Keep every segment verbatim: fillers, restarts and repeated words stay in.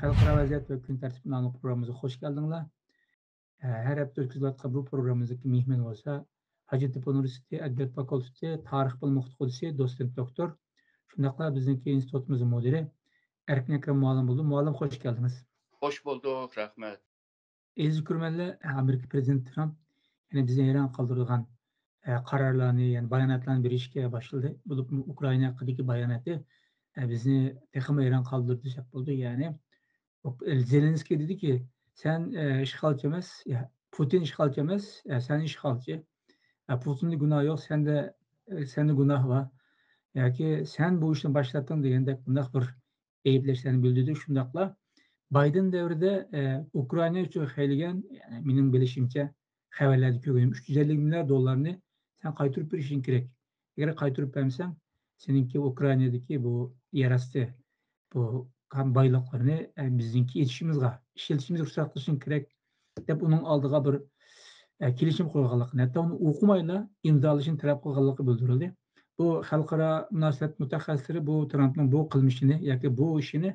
خەلقئارا ۋەزىيەت ۋە كۈن تەرتىپى ناملىق پروگراممىمىزغا خوش كەلدىڭلار. ھە، ھەر ھەپتە ئۆتكۈزۈلۈۋاتقان بۇ پروگراممىمىزدىكى مېھمان بولسا، ھاجەتتېپە ئۇنىۋېرسىتېتى ئەدەبىيات فاكۇلتېتى تارىخ بۆلۈمى ئوقۇتقۇچىسى، دوتسېنت دوكتور، شۇنداقلا بىزنىڭكى ئىنستىتۇتىمىزنىڭ مۇدىرى ئەركىن ئەكرەم مۇئەللىم بولدى. مۇئەللىم، خوش كەلدىڭىز. خوش بولدۇق، رەھمەت. ئەزىز كۆرۈرمەنلەر، ئامېرىكا پىرېزىدېنتى ترامپ يەنە بىزنى ھەيران قالدۇرىدىغان، ئە، قارارلارنى، يەنى باياناتلارنى بېرىشكە باشلىدى. بولۇپمۇ ئۇكرائىنا ھەققىدىكى باياناتى، ئە، بىزنى تېخىمۇ ھەيران قالدۇردى دېسەك بولىدۇ. يەنى، ئۇ-، زېلېنسكىي دېدىكى، سەن، ئە، ئىشغالچى ئەمەس، يا، پۇتىن ئىشغالچى ئەمەس، ئە، سەن ئىشغالچى. ئە، پۇتىندا گۇناھ يوق، سەندە، ئە، سەندە گۇناھ بار. ياكى سەن بۇ ئىشنى باشلاتتىڭ دېگەندەك بۇنداق بىر ئەيىبلەشلەرنى بىلدۈردى. شۇنداقلا بايدېن دەۋرىدە، ئە، ئۇكرائىنا ئۈچۈن خەيلىگەن، يەنى مېنىڭ بىلىشىمچە، خەۋەرلەردە كۆرگىنىم، ئۈچ يۈز ئەللىك مىليار دوللارنى سەن قايتۇرۇپ بېرىشىڭ كېرەك. ئەگەر قايتۇرۇپ بەرمىسەڭ، سېنىڭكى ئۇكرائىنادىكى بۇ يەر ئاستى، بۇ كان بايلىقلىرىنى، ئە، بىزنىڭكى ئېتىشىمىزغا، ئىشلىتىشىمىزگە رۇخسەت قىلىشىڭ كېرەك، دەپ ئۇنىڭ ئالدىغا بىر، ئە، كېلىشىم قويغانلىقىنى، ھەتتا ئۇنى ئوقۇمايلا ئىمزالىشىنى تەلەپ قىلغانلىقى بىلدۈرۈلدى. بۇ خەلقئارا مۇناسىۋەت مۇتەخەسسىسلىرى بۇ ترامپنىڭ بۇ قىلمىشىنى ياكى بۇ ئىشىنى،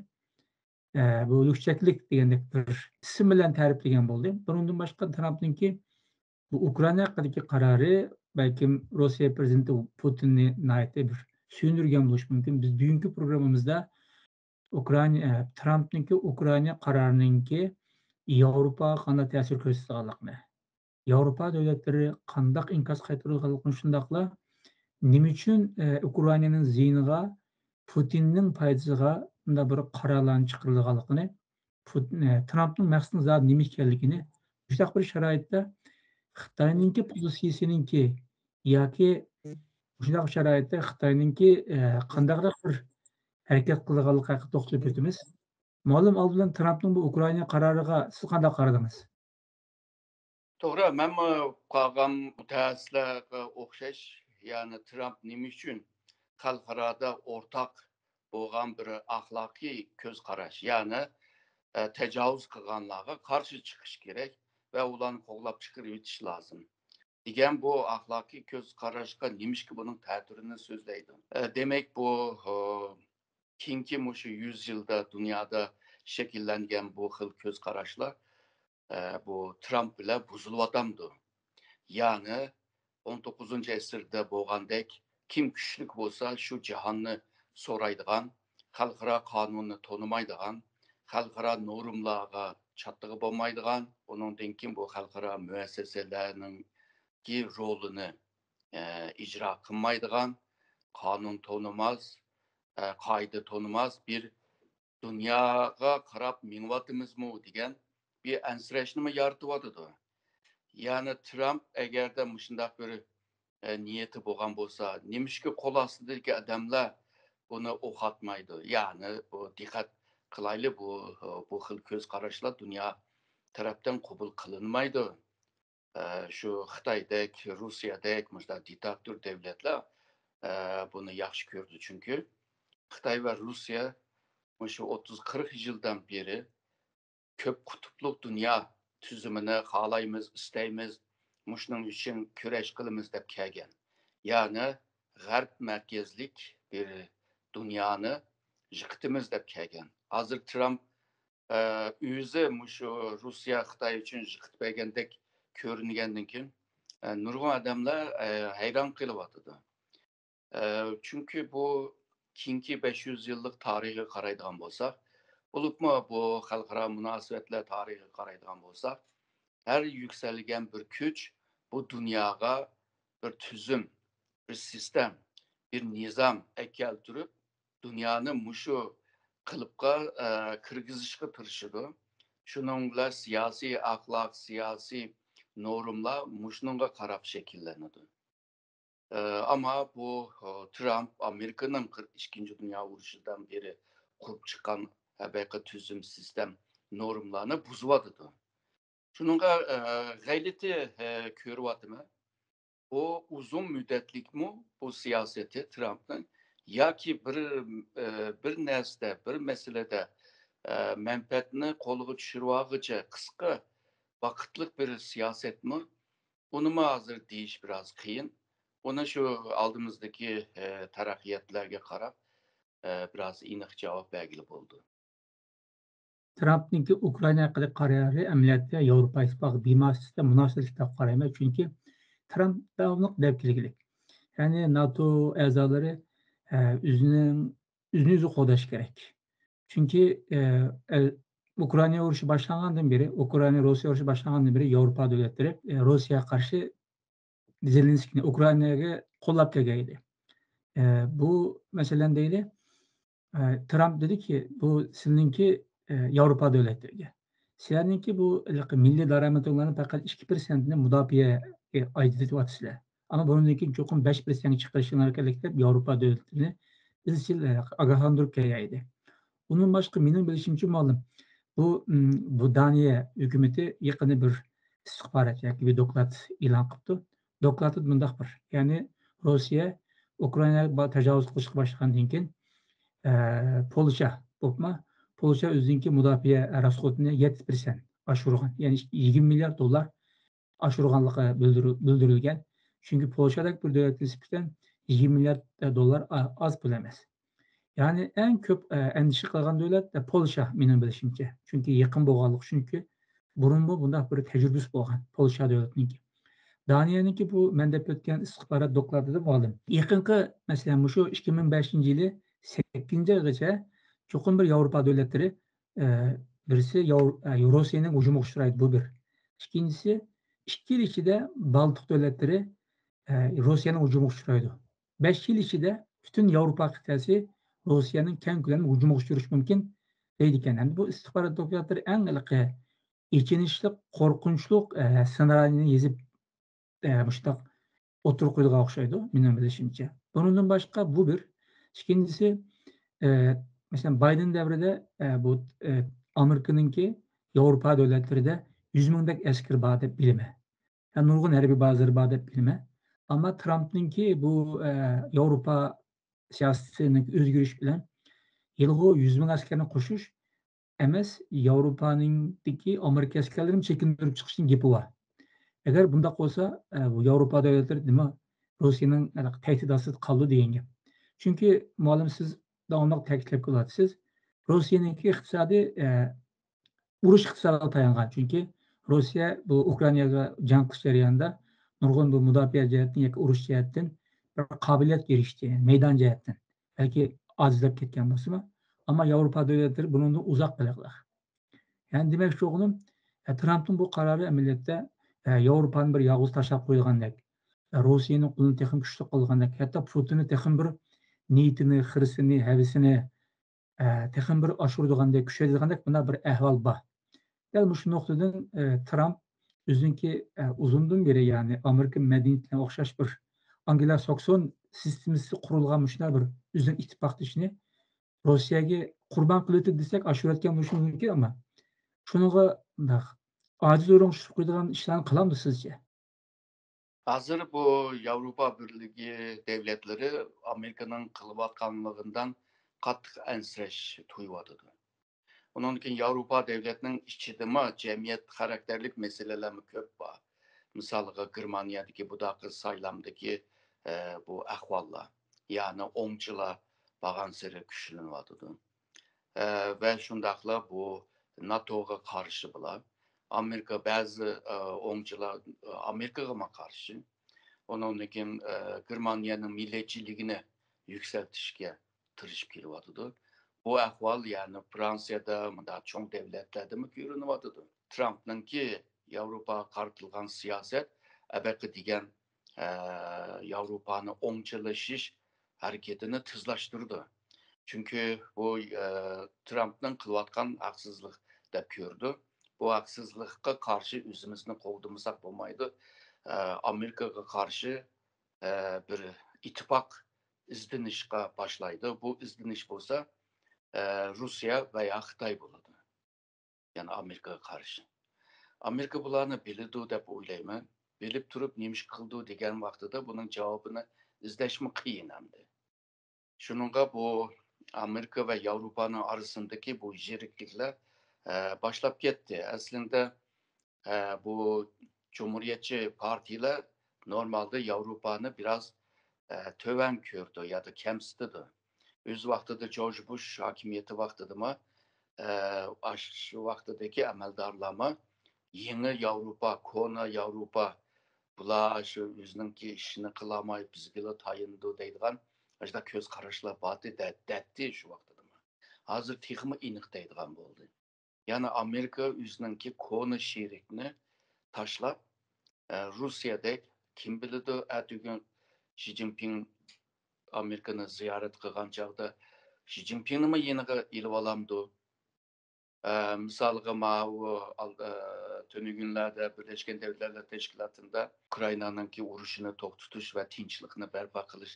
ئە، بۇ لۈكچەكلىك دېگەندەك بىر ئىسىم بىلەن تەرىپلىگەن بولدى. بۇنىڭدىن باشقا ترامپنىڭكى بۇ ئۇكرائىنا ھەققىدىكى قارارى بەلكىم روسىيە پىرېزىدېنتى پۇتىننى ناھايىتى بىر سۆيۈندۈرگەن بولۇشى مۇمكىن. بىز بۈگۈنكى پروگراممىمىزدا ئۇكرائىنا، ئە، ترامپنىڭكى ئۇكرائىنا قارارىنىڭكى ياۋروپاغا قانداق تەسىر كۆرسىتىدىغانلىقىنى، ياۋروپا دۆلەتلىرى قانداق ئىنكاس قايتۇرىدىغانلىقىنى، شۇنداقلا نېمە ئۈچۈن، ئە، ئۇكرائىنانىڭ زىيىنىغا، پۇتىننىڭ پايدىسىغا مۇنداق بىر قارارلارنى چىقىرىدىغانلىقىنى، پۇت-، ئە، ترامپنىڭ مەقسىتىنىڭ زادى نېمە ئىكەنلىكىنى، مۇشۇنداق بىر شارائىتتا خىتاينىڭكى پوزىتسىيىسىنىڭكى ياكى مۇشۇنداق شارائىتتا خىتاينىڭكى، ئە، قانداقراق بىر ھەرىكەت قىلىدىغانلىقى ھەققىدە توختىلىپ ئۆتىمىز. مۇئەللىم، ئالدى بىلەن ترامپنىڭ بۇ ئۇكرائىنا قارارىغا سىز قانداق قارىدىڭىز؟ توغرا، مەنمۇ قالغان مۇتەخەسسىسلەرگە ئوخشاش، يەنى ترامپ نېمە ئۈچۈن خەلقئارادا ئورتاق بولغان بىر ئەخلاقىي كۆز قاراش، يەنى، ئە، تاجاۋۇز قىلغانلارغا قارشى چىقىش كېرەك ۋە ئۇلارنى قوغلاپ چىقىرىۋېتىش لازىم دېگەن بۇ ئەخلاقىي كۆز قاراشقا نېمىشقا بۇنىڭ تەتۈرىنى سۆزلەيدۇ. ئە، دېمەك، بۇ، ئە، كېيىنكى مۇشۇ يۈز يىلدا دۇنيادا شەكىللەنگەن بۇ خىل كۆز قاراشلار، ئە، بۇ ترامپ بىلەن بۇزۇلۇۋاتامدۇ؟ يەنى ئون توققۇزىنچى ئەسىردە بولغاندەك، كىم كۈچلۈك بولسا، شۇ جاھاننى سورايدىغان، خەلقئارا قانۇننى تونۇمايدىغان، خەلقئارا نورمىلارغا چاتىقى بولمايدىغان، ئۇنىڭدىن كېيىن بۇ خەلقئارا مۇئەسسەسىلەرنىڭكى رولىنى، ئە، ئىجرا قىلمايدىغان، قانۇن تونۇماس، ئە، قائىدە تونۇماس بىر دۇنياغا قاراپ مېڭىۋاتىمىزمۇ دېگەن بىر ئەنسىرەشنىمۇ يارىتىۋاتىدۇ. يەنى ترامپ ئەگەردە مۇشۇنداق بىر، ئە، نىيىتى بولغان بولسا، نېمىشقا قول ئاستىدىكى ئادەملەر بۇنى ئوقاتمايدۇ؟ يەنى بۇ دىققەت قىلايلى، بۇ، بۇ خىل كۆز قاراشلار دۇنيا تەرەپتىن قوبۇل قىلىنمايدۇ. ئە، شۇ خىتايدەك، روسىيەدەك مۇشۇنداق دىكتاتور دۆلەتلەر، ئە، بۇنى ياخشى كۆرىدۇ. چۈنكى خىتاي ۋە روسىيە مۇشۇ ئوتتۇز، قىرىق يىلدىن بېرى كۆپ قۇتۇپلۇق دۇنيا تۈزۈمىنى خالايمىز، ئىستەيمىز، مۇشۇنىڭ ئۈچۈن كۈرەش قىلىمىز دەپ كەلگەن. يەنى غەرب مەركەزلىك بىر دۇنيانى يىقىتىمىز دەپ كەلگەن. ھازىر ترامپ، ئە، ئۆزى مۇشۇ روسىيە خىتاي ئۈچۈن يىقىتىپ بەرگەندەك كۆرۈنگەندىن كېيىن، ئە، نۇرغۇن ئادەملەر، ئە، ھەيران قېلىۋاتىدۇ. ئە، چۈنكى بۇ كېيىنكى بەش يۈز يىللىق تارىخىغا قارايدىغان بولساق، بولۇپمۇ بۇ خەلقئارا مۇناسىۋەتلەر تارىخىغا قارايدىغان بولساق، ھەر يۈكسەلگەن بىر كۈچ بۇ دۇنياغا بىر تۈزۈم، بىر سىستېم، بىر نىزام ئەكەلتۈرۈپ، دۇنيانى مۇشۇ قېلىپقا، ئە، كىرگۈزۈشكە تىرىشىدۇ. شۇنىڭ بىلەن سىياسىي ئەخلاق، سىياسىي نورمىلار مۇشۇنىڭغا قاراپ شەكىللىنىدۇ. ئە، ئەمما بۇ، ئە، ترامپ ئامېرىكىنىڭ قىر-، ئىككىنچى دۇنيا ئۇرۇشىدىن بېرى قۇرۇپ چىققان ھەقىقىي تۈزۈم، سىستېم، نورمىلارنى بۇزۇۋاتىدۇ. شۇنىڭغا، ئە، غەلىتە، ئە، كۆرۈۋاتىمەن. بۇ ئۇزۇن مۇددەتلىكمۇ بۇ سىياسىتى ترامپنىڭ ياكى بىر، ئە، بىر نەرسىدە، بىر مەسىلىدە، ئە، مەنپەئەتنى قولغا چۈشۈرۈۋالغۇچە قىسقا ۋاقىتلىق بىر سىياسەتمۇ؟ ئۇنىمۇ ھازىر دېيىش بىراز قىيىن. ئۇنى شۇ ئالدىمىزدىكى، ئە، تەرەققىياتلارغا قاراپ، ئە، بىراز ئېنىق جاۋاب بەرگىلى بولىدۇ. ترامپنىڭكى ئۇكرائىنا ھەققىدىكى قارارى ئەمەلىيەتتە ياۋروپا ئىتتىپاقىغا بىمۇناسىۋەت دەپ قارايمەن، چۈنكى ترامپ داۋاملىق دەپ كەلگىلىك. يەنى ناتو ئەزالىرى، ئە، ئۆزىنىڭ، ئۆزىنى ئۆزى قوغداش كېرەك. چۈنكى، ئە، ئە، ئۇكرائىنا ئۇرۇشى باشلانغاندىن بېرى، ئۇكرائىنا روسىيە ئۇرۇشى باشلانغاندىن بېرى ياۋروپا دۆلەتلىرى، ئە، روسىيەگە قارشى زېلېنسكىينى ئۇكرائىناگە قوللاپ كەلگەن ئىدى. ئە، بۇ مەسىلەن دەيلى، ئە، ترامپ دېدىكى، بۇ سىلىنىڭكى، ئە، ياۋروپا دۆلەتلىرىگە. سىلەرنىڭكى بۇ ھېلىقى مىللىي دارامىتىڭلارنىڭ پەقەت ئىككى پىرسەنتىنى مۇداپىئەگە ئاجرىتىۋاتىسىلەر. ئەمما بۇنىڭدىن كېيىن چوقۇم بەش پىرسەنتكە چىقىرىشىڭلار كېرەك دەپ ياۋروپا دۆلەتلىرىنى ئىزچىل، ئە، ئاگاھلاندۇرۇپ كەلگەن ئىدى. ئۇنىڭ باشقا مېنىڭ بىلىشىمچە مۇئەللىم، بۇ، ئىم، بۇ دانىيە ھۆكۈمىتى يېقىندا بىر ئىستىخبارات ياكى بىر دوكلات ئېلان قىپتۇ. دوكلاتتا مۇنداق بىر، يەنى روسىيە ئۇكرائىناغا با-، تاجاۋۇز قىلىشقا باشلىغاندىن كېيىن، ئە، پولشا بولۇپمۇ، پولشا ئۆزىنىڭكى مۇداپىئە راسخوتىنى يەتتە پىرسەنت ئاشۇرغان، يەنى يىگىرمە مىليارد دوللار ئاشۇرغانلىقى بىلدۈرۈ-، بىلدۈرۈلگەن. چۈنكى پولشادەك بىر دۆلەت نىسبەتەن يىگىرمە مىليارد دوللار ئا-، ئاز پۇل ئەمەس. يەنى ئەڭ كۆپ، ئە، ئەندىشە قىلغان دۆلەت، ئە، پولشا مېنىڭ بىلىشىمچە. چۈنكى يېقىن بولغانلىقى، چۈنكى بۇرۇنمۇ بۇنداق بىر تەجرىبىسى بولغان پولشا دۆلىتىنىڭكى. دانىيەنىڭكى بۇ مەن دەپ ئۆتكەن ئىستىخبارات دوكلاتىدا مۇئەللىم، يېقىنقى، مەسىلەن، مۇشۇ ئىككى مىڭ بەشىنچى يىلى سەككىزىنچى ئايغىچە چوقۇم بىر ياۋروپا دۆلەتلىرى، ئە، بىرسى ياۋ-، ئە، روسىيەنىڭ ھۇجۇمىغا ئۇچرايدۇ، بۇ بىر. ئىككىنچىسى، ئىككى يىل ئىچىدە بالتىق دۆلەتلىرى، ئە، روسىيەنىڭ ھۇجۇمىغا ئۇچرايدۇ. بەش يىل ئىچىدە پۈتۈن ياۋروپا قىتئەسى روسىيەنىڭ كەڭ كۆلەملىك ھۇجۇمىغا ئۇچرىشى مۇمكىن دەيدىكەن. ئەمدى بۇ ئىستىخبارات دوكلاتلىرى ئەڭ ھېلىقى ئېچىنىشلىق، قورقۇنچلۇق، ئە، سېنارىينى يېزىپ، ئە، مۇشۇنداق ئوتتۇرىغا قويىدىغان ئوخشايدۇ، مېنىڭ بىلىشىمچە. بۇنىڭدىن باشقا بۇ بىر. ئىككىنچىسى، ئە، مەسىلەن، بايدېن دەۋرىدە، ئە، بۇ، ئە، ئامېرىكىنىڭكى ياۋروپا دۆلەتلىرىدە يۈز مىڭدەك ئەسكىرى بار دەپ بىلىمەن. ھە، نۇرغۇن ھەربىي بازىلىرى بار دەپ بىلىمەن. ئەمما ترامپنىڭكى بۇ، ئە، ياۋروپا سىياسىتىنىڭ ئۆزگىرىشى بىلەن ھېلىغۇ يۈز مىڭ ئەسكەرنى قوشۇش ئەمەس، ياۋروپانىڭدىكى ئامېرىكا ئەسكەرلىرىنى چېكىندۈرۈپ چىقىشنىڭ گېپى بار. ئەگەر بۇنداق بولسا، ئە، بۇ ياۋروپا دۆلەتلىرى نېمە روسىيەنىڭ، ئە، تەھدىت ئاستىدا قالىدۇ دېگەن گەپ. چۈنكى مۇئەللىم، سىز داۋاملىق تەكىتلەپ كېلىۋاتىسىز، روسىيەنىڭكى ئىقتىسادى، ئە، ئۇرۇش ئىقتىسادىغا تايانغان. چۈنكى روسىيە بۇ ئۇكرائىناغا جەڭ قىلىش جەريانىدا نۇرغۇن بۇ مۇداپىئە جەھەتتىن ياكى ئۇرۇش جەھەتتىن بىر قابىلىيەتكە ئېرىشتى، مەيدان جەھەتتىن. بەلكى ئاجىزلاپ كەتكەن بولسىمۇ، ئەمما ياۋروپا دۆلەتلىرى بۇنىڭدىن ئۇزاق بېلىقلىق. يەنى دېمەكچى بولغىنىم، ئە، ترامپنىڭ بۇ قارارى ئەمەلىيەتتە، ئە، ياۋروپانى بىر يالغۇز تاشلاپ قويىدىغاندەك، ئە، روسىيەنىڭ قولىنى تېخىمۇ كۈچلۈك قىلىدىغاندەك، ھەتتا پۇتىننى تېخىمۇ بىر نىيىتىنى، خىرىسىنى، ھەۋىسىنى، ئە، تېخىمۇ بىر ئاشۇرىدىغاندەك، كۈچەيتىدىغاندەك بۇنداق بىر ئەھۋال بار. دەل مۇشۇ نۇقتىدىن، ئە، ترامپ ئۆزىنىڭكى، ئە، ئۇزۇندىن بېرى، يەنى ئامېرىكا مەدەنىيىتىنىڭ ئوخشاش بىر ئانگلا ساكسون سىستېمىسى قۇرۇلغان مۇشۇنداق بىر ئۆزىنىڭ ئىتتىپاقدىشىنى روسىيەگە قۇربان قىلىۋېتىدۇ دېسەك، ئاشۇرۇۋەتكەن بولۇشى مۇمكىن، ئەمما شۇنىڭغا مۇنداق ئاجىز ئورۇنغا چۈشۈرۈپ قويىدىغان ئىشلارنى قىلامدۇ سىزچە؟ ھازىر بۇ ياۋروپا بىرلىكى دۆلەتلىرى ئامېرىكىنىڭ قىلىۋاتقانلىقىدىن قاتتىق ئەنسىرەش تۇيۇۋاتىدۇ. ئۇنىڭدىن كېيىن ياۋروپا دۆلەتنىڭ ئىچىدىمۇ جەمئىيەت خاراكتېرلىك مەسىلىلەرمۇ كۆپ بار. مىسالغا، گېرمانىيەدىكى بۇداقى سايلامدىكى، ئە، بۇ ئەھۋاللار، يەنى ئوڭچىلار بارغانسېرى كۈچلىنىۋاتىدۇ. ئە، ۋە شۇنداقلا بۇ ناتوغا قارشى بۇلار. ئامېرىكا بەزى، ئە، ئوڭچىلار، ئە، ئامېرىكىغىمۇ قارشى. ئۇنىڭدىن كېيىن، ئە، گېرمانىيەنىڭ مىللەتچىلىكىنى يۈكسەلتىشكە تىرىشىپ كېلىۋاتىدۇ. بۇ ئەھۋال، يەنى فرانسىيەدە، مۇنداق چوڭ دۆلەتلەردىمۇ كۆرۈنۈۋاتىدۇ. ترامپنىڭكى ياۋروپاغا قارىتىلغان سىياسەت ئەبەقە دېگەن، ئە، ياۋروپانى ئوڭچىلىشىش ھەرىكىتىنى تېزلەشتۈرىدۇ. چۈنكى بۇ، ئە، ترامپنىڭ قىلىۋاتقان ھەقسىزلىق دەپ كۆرىدۇ. بۇ ھەقسىزلىققا قارشى ئۆزىمىزنى قوغدىمىساق بولمايدۇ. ئە، ئامېرىكىغا قارشى، ئە، بىر ئىتتىپاق ئىزدىنىشقا باشلايدۇ. بۇ ئىزدىنىش بولسا، ئە، روسىيە ۋە يا خىتاي بولىدۇ. يەنى ئامېرىكىغا قارشى. ئامېرىكا بۇلارنى بىلىدۇ دەپ ئويلايمەن. بىلىپ تۇرۇپ نېمە ئىش قىلىدۇ دېگەن ۋاقتىدا بۇنىڭ جاۋابىنى ئىزدەشمۇ قىيىن ئەمدى. شۇنىڭغا بۇ ئامېرىكا ۋە ياۋروپانىڭ ئارىسىندىكى بۇ يىرىكلىكلەر، ئە، باشلاپ كەتتى. ئەسلىندە، ئە، بۇ جۇمھۇرىيەتچى پارتىيىلەر نورمالدا ياۋروپانى بىراز، ئە، تۆۋەن كۆرىدۇ يادا كەمسىتىدۇ. ئۆز ۋاقتىدا جورج بۇش ھاكىمىيىتى ۋاقتىدىمۇ، ئە، ئاشۇ ۋاقتىدىكى ئەمەلدارلارمۇ يېڭى ياۋروپا، كونا ياۋروپا، بۇلار شۇ ئۆزىنىڭكى ئىشىنى قىلالماي بىزگىلا تايىنىدۇ دەيدىغان ئاشۇنداق كۆز قاراشلار بارتى دە-، دەتتى شۇ ۋاقتىدىمۇ. ھازىر تېخىمۇ ئېنىق دەيدىغان بولدى. يەنى ئامېرىكا ئۆزىنىڭكى كونا شېرىكىنى تاشلاپ، ئە، روسىيەدەك، كىم بىلىدۇ، ئەتىگۈن شى جىنپىڭ ئامېرىكىنى زىيارەت قىلغان چاغدا شى جىنپىڭنىمۇ يېنىغا ئېلىۋالامدۇ؟ ئە، مىسالغا، ماۋۇ ئال-، ئە، تۈنۈگۈنلەردە بىرلەشكەن دۆلەتلەر تەشكىلاتىدا ئۇكرائىنانىڭكى ئۇرۇشىنى توختىتىش ۋە تىنچلىقنى بەرپا قىلىش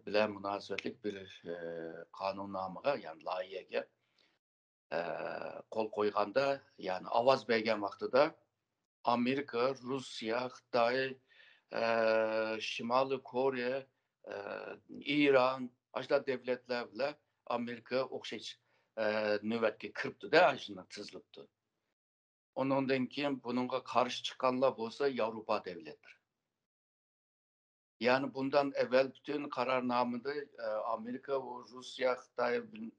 بىلەن مۇناسىۋەتلىك بىر، ئە، قانۇننامىغا، يەنى لايىھەگە، ئە، قول قويغاندا، يەنى ئاۋاز بەرگەن ۋاقتىدا ئامېرىكا، روسىيە، خىتاي، ئە، شىمالىي كورېيە، ئە، ئىران، ئاشۇنداق دۆلەتلەر بىلەن ئامېرىكا ئوخشاش، ئە، نۆۋەتكە كىرىپتۇ-دە، ئاشۇنداق تىزىلىپتۇ. ئۇنىڭدىن كېيىن بۇنىڭغا قارشى چىققانلار بولسا ياۋروپا دۆلەتلىرى. يەنى بۇندىن ئەۋۋەل پۈتۈن قارارنامىدە، ئە، ئامېرىكا، ئۇ روسىيە، خىتاي، بىل-،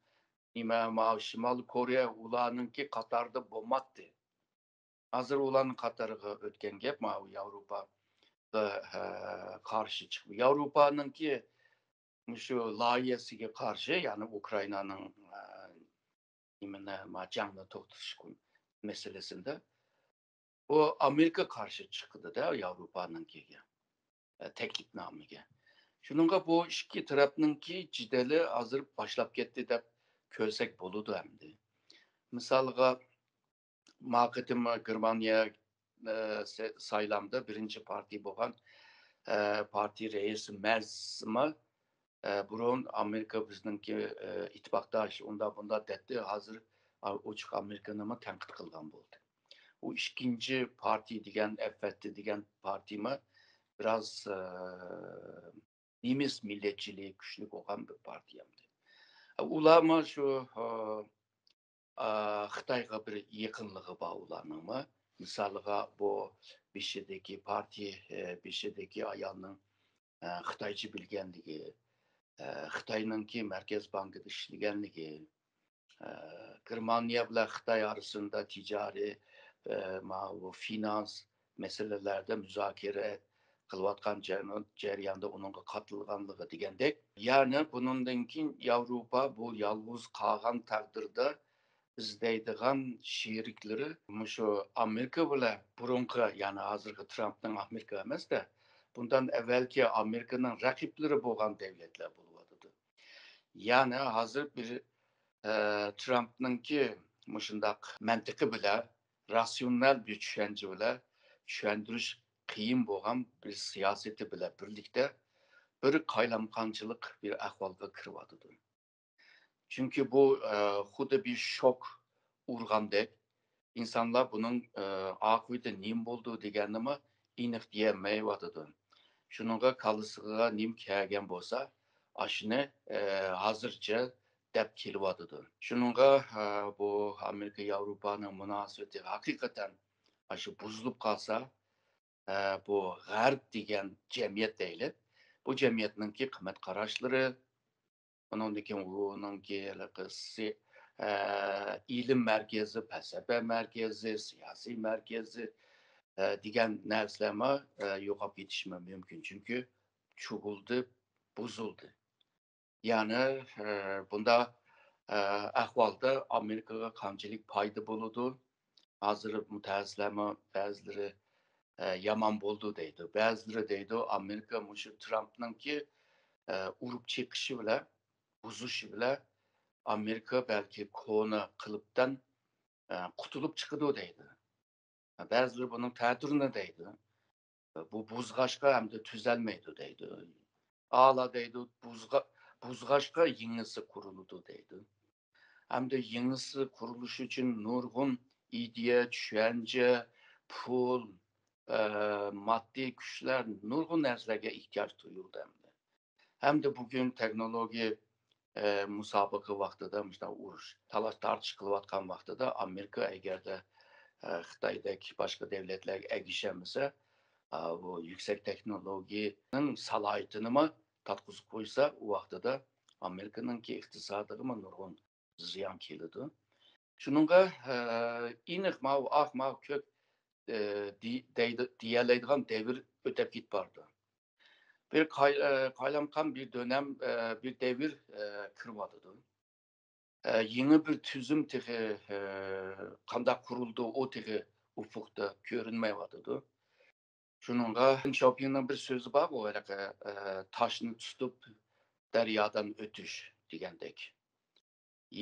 نېمە، ماۋۇ شىمالىي كورېيە ئۇلارنىڭكى قاتارىدا بولماتتى. ھازىر ئۇلارنىڭ قاتارىغا ئۆتكەن گەپ، ماۋۇ ياۋروپاغا، ئە، قارشى چىقىپ، ياۋروپانىڭكى مۇشۇ لايىھەسىگە قارشى، يەنى ئۇكرائىنانىڭ، ئە، نېمىنى، ما، جەڭنى توختىتىش مەسىلىسىندە بۇ ئامېرىكا قارشى چىقىدۇ-دە ياۋروپانىڭكىگە، ئە، تەكلىپنامىگە. شۇنىڭغا بۇ ئىككى تەرەپنىڭكى جېدىلى ھازىر باشلاپ كەتتى دەپ كۆرسەك بولىدۇ ئەمدى. مىسالغا، ما قېتىم گېرمانىيە، ئە، سە-، سايلامدا بىرىنچى پارتىيە بولغان، ئە، پارتىيە رەئىسى مەرزمۇ، ئە، بۇرۇن ئامېرىكا بىزنىڭكى، ئە، ئىتتىپاقداش، ئۇنداق بۇنداق دەتتى. ھازىر ئا-، ئوچۇق ئامېرىكىنىمۇ تەنقىد قىلغان بولدى. ئۇ ئىككىنچى پارتىيە دېگەن، ئەپەتتى دېگەن پارتىيىمۇ بىراز، ئە، نېمىس مىللەتچىلىكى كۈچلۈك بولغان بىر پارتىيە ئەمدى. ئۇلارمۇ شۇ، ئا، ئا، خىتايغا بىر يېقىنلىقى بار ئۇلارنىڭمۇ. مىسالىغا، بۇ بېشىدىكى پارتىيە، ئە، بېشىدىكى ئايالنىڭ، ئە، خىتايچە بىلگەنلىكى، ئە، خىتاينىڭكى مەركەز بانكىدا ئىشلىگەنلىكى، ئە، گېرمانىيە بىلەن خىتاي ئارىسىدا تىجارىي، ئە، ماۋۇ فىنانس مەسىلىلەردە مۇزاكىرە قىلىۋاتقان جەر-، جەرياندا ئۇنىڭغا قاتنىغانلىقى دېگەندەك. يەنى بۇنىڭدىن كېيىن ياۋروپا بۇ يالغۇز قالغان تەقدىردە ئىزدەيدىغان شېرىكلىرى مۇشۇ ئامېرىكا بىلەن بۇرۇنقى، يەنى ھازىرقى ترامپنىڭ ئامېرىكا ئەمەس-دە، بۇندىن ئەۋۋەلكى ئامېرىكىنىڭ رەقىبلىرى بولغان دۆلەتلەر بولۇۋاتىدۇ. يەنى ھازىر بىر، ئە، ترامپنىڭكى مۇشۇنداق مەنتىقى بىلەن، راتسىيونال بىر چۈشەنچە بىلەن چۈشەندۈرۈش قىيىن بولغان بىر سىياسىتى بىلەن بىرلىكتە بىر قايلامقانچىلىق بىر ئەھۋالغا كىرىۋاتىدۇ. چۈنكى بۇ، ئە، خۇددى بىر شوك ئۇرغاندەك، ئىنسانلار بۇنىڭ، ئە، ئاقىۋىتى نېمە بولىدۇ دېگەننىمۇ ئېنىق دېيەلمەيۋاتىدۇ. شۇنىڭغا كاللىسىغا نېمە كەلگەن بولسا، ئاشۇنى، ئە، ھازىرچە دەپ كېلىۋاتىدۇ. شۇنىڭغا، ئە، بۇ ئامېرىكا ياۋروپانىڭ مۇناسىۋىتى ھەقىقەتەن ئاشۇ بۇزۇلۇپ قالسا، ئە، بۇ غەرب دېگەن جەمئىيەت دەيلى، بۇ جەمئىيەتنىڭكى قىممەت قاراشلىرى، ئۇنىڭدىن كېيىن ئۇنىڭكى ھېلىقى سى-، ئە، ئىلىم مەركىزى، پەلسەپە مەركىزى، سىياسىي مەركىزى، ئە، دېگەن نەرسىلەرمۇ، ئە، يوقاپ كېتىشىمۇ مۇمكىن. چۈنكى چۇغۇلدى، بۇزۇلدى. يەنى، ئە، بۇنداق، ئە، ئەھۋالدا ئامېرىكىغا قانچىلىك پايدا بولىدۇ؟ ھازىر مۇتەخەسسىسلەرمۇ بەزىلىرى، ئە، يامان بولىدۇ دەيدۇ. بەزىلىرى دەيدۇ، ئامېرىكا مۇشۇ ترامپنىڭكى، ئە، ئۇرۇپ چېقىشى بىلەن، بۇزۇشى بىلەن ئامېرىكا بەلكى كونا قېلىپتىن، ئە، قۇتۇلۇپ چىقىدۇ دەيدۇ. بەزىلىرى بۇنىڭ تەتۈرىنى دەيدۇ. بۇ بۇزغاچقا ئەمدى تۈزەلمەيدۇ دەيدۇ. ئالا دەيدۇ، بۇزغا-، بۇزغاچقا يېڭىسى قۇرۇلىدۇ دەيدۇ. ئەمدى يېڭىسى قۇرۇلۇشى ئۈچۈن نۇرغۇن ئىدىيە، چۈشەنچە، پۇل، ئە، ماددىي كۈچلەر، نۇرغۇن نەرسىلەرگە ئېھتىياج تۇيۇلىدۇ ئەمدى. ھەمدە بۈگۈن تېخنولوگىيە، ئە، مۇسابىقە ۋاقتىدا، مۇشۇنداق ئۇرۇش، تالاش-تارتىش قىلىۋاتقان ۋاقتىدا ئامېرىكا ئەگەردە، ئە، خىتايدەك باشقا دۆلەتلەرگە ئەگىشەلمىسە، ئا، بۇ يۈكسەك تېخنولوگىيەنىڭ سالاھىيىتىنىمۇ تارتقۇزۇپ قويسا، ئۇ ۋاقتىدا ئامېرىكىنىڭكى ئىقتىسادىغىمۇ نۇرغۇن زىيان كېلىدۇ. شۇنىڭغا، ئە، ئېنىق ماۋۇ ئاق، ماۋۇ كۆك، ئە، دېي-، دەيدۇ-، دېيەلەيدىغان دەۋر ئۆتەپ كېتىپ بارىدۇ. بىر قاي-، ئە، قايلامقان بىر دۆنەم، ئە، بىر دەۋر، ئە، كىرىۋاتىدۇ. ئە، يېڭى بىر تۈزۈم تېخى، ئە، قانداق قۇرۇلىدۇ، ئۇ تېخى ئۇپۇقتا كۆرۈنمەيۋاتىدۇ. شۇنىڭغا شياۋپىڭنىڭ بىر سۆزى بارغۇ، ھېلىقى، ئە، تاشنى تۇتۇپ دەريادىن ئۆتۈش دېگەندەك.